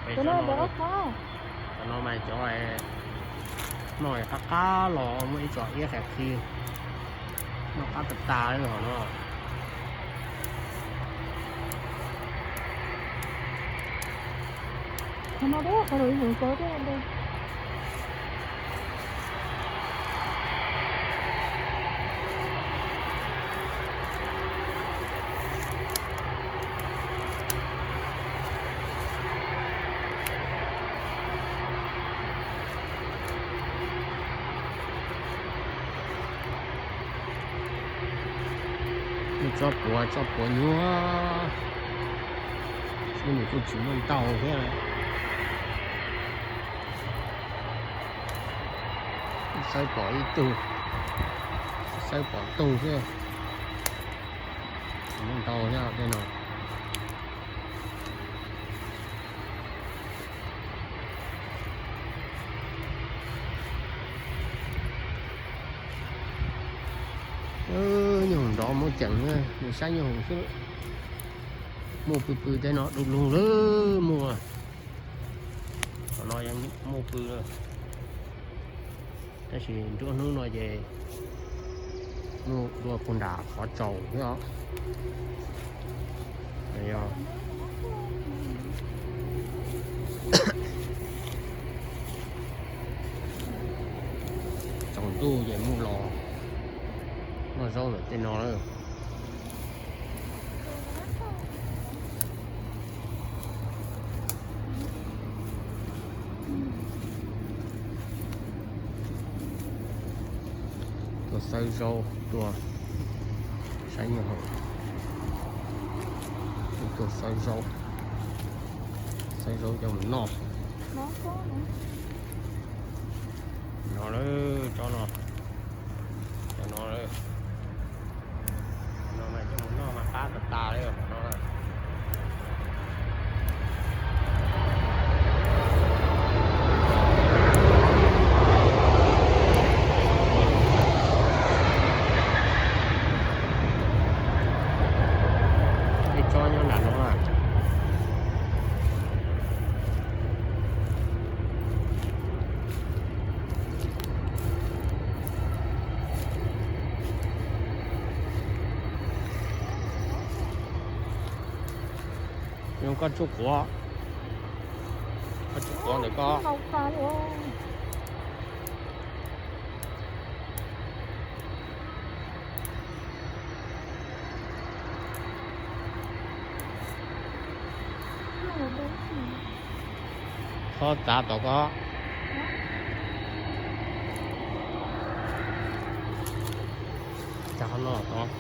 Cov no mas cov noj qab qab los muaj ib tsob iab qhiav qhi, noj qab tas tas li hov no. Tsob puav, tsob puav nyuaj, nws kuj tsis muaj ntau thiab. Xawb pom ib tug, xawb pom tug thiab, tsis muaj ntau thiab tej no. Nyuj hoom nrov muaj ceem, nws saib nyuj hoom xwb. Muaj pw pw tej no du lug lawm muaj. Qhov no yeej muaj pw, tab sis nruab hnub no ces muaj dua puag nram qhov tsaus thiab os. Tsaus ntuj ces muaj los noj zaub ntawm tej no lawm. Tuaj xawb zaub, tuaj saib nyuj hoom, tuaj xawb zaub, xawb zaub coj mus noj. No lawm, tsob no, cov no lawm. No mas coj mus noj mas qab tas tas li no. Ib tsob nyob nram no. Koj tsuj quav, koj tsuj quav ntawm koj. Qhov txav tom koj. Txav qhov no tod.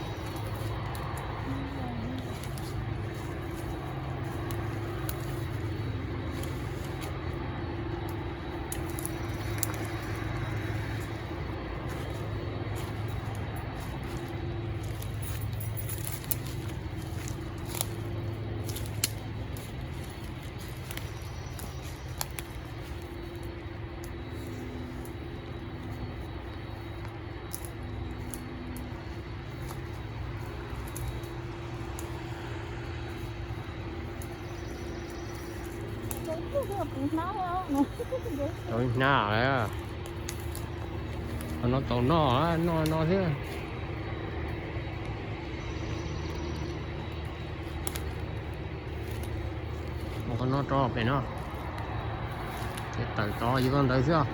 Tau ib hnab lawm, qhov no tau noj, noj no thiab. Mus qhov no rau pem no, ces tawm tod yog koj ntawd xwb.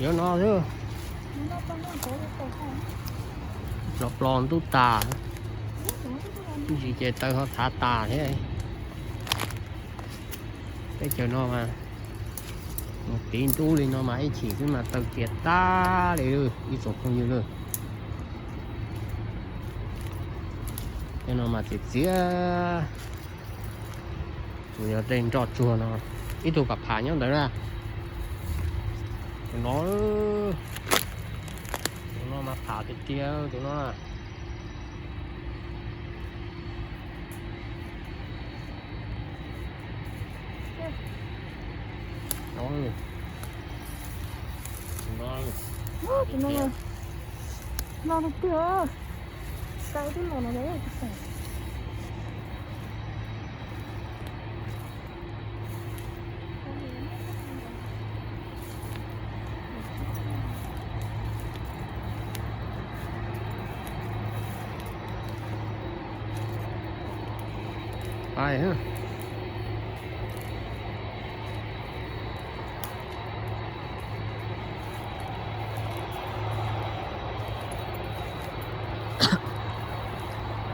Yuav no xwb. Los plos ntub tas, ib ntsis ces taw ho txhav tas thiab. Teb chaws no mas mus tiv ntub li no mas ib chim xwb mas taw tias tag li ib tsoom phooj ywg lawm. Tej no mas txias txias, tsuas yog tej nroj tsuag no. Ib tug kam pham nyob ntawd na. Tus no, tus no mas pham tiag tiag tus no. No, no, no tiag, sai twb los no.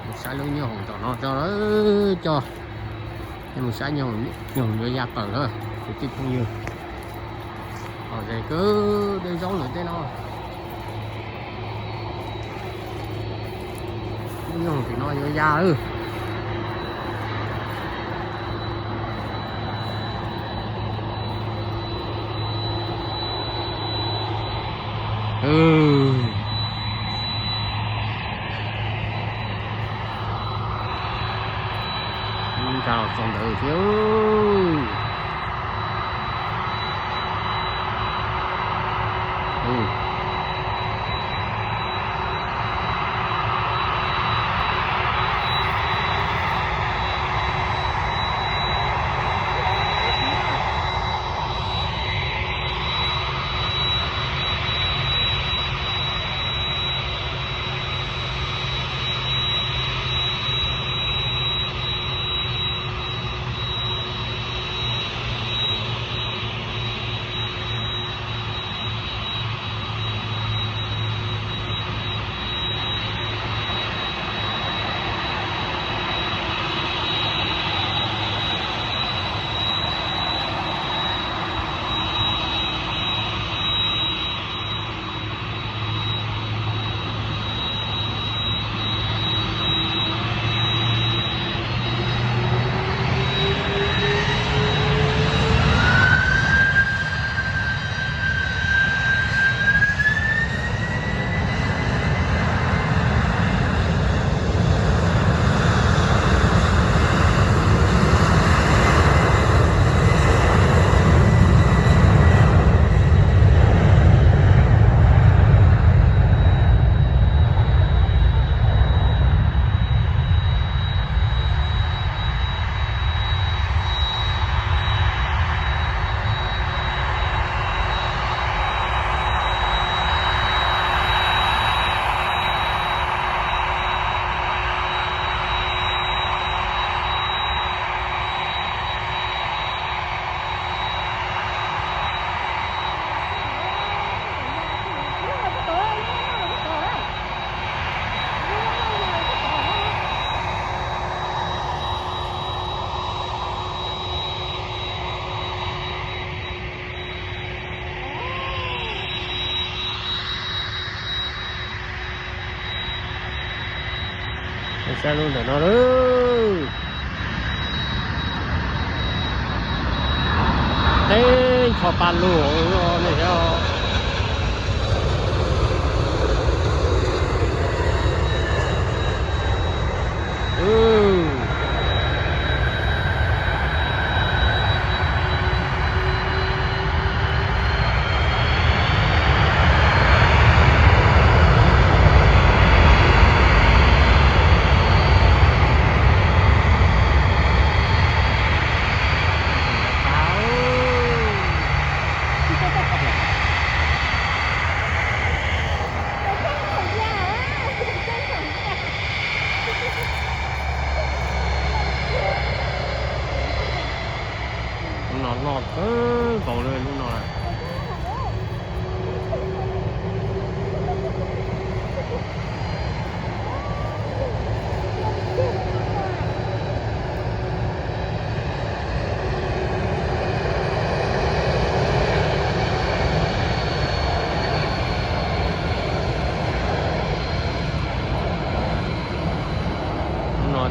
Mus saib lub nyoob hoom tom no tso, coj mus saib nyoob hoom yuav ya tawm lawm kwv tij phooj ywg. Hos ze kawg dej zaub ntawm tej no. Lub nyoob hoom tim no yuav ya lawm. Ntsa los txog ntawd thiab. Saib lub ntawm no lawm. Teb ncho pa lug nej thiab. Lub no loj kawg nkaus li lub no lawm.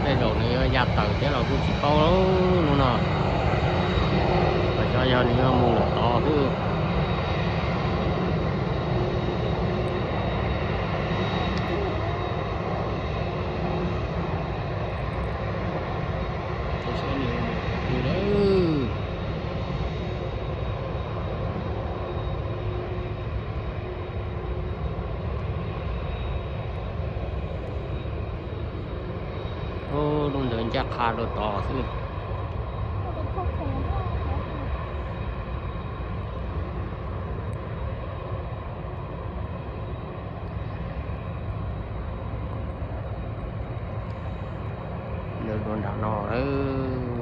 Tej zaum nws yuav ya tawm thiab los kuj tsis paub lub no. Los xyov yog nws yuav mus lawm tod xwb. Ub, lub ntawd ncaj qha rau tod xwb. Ntawd dua nram no lawm.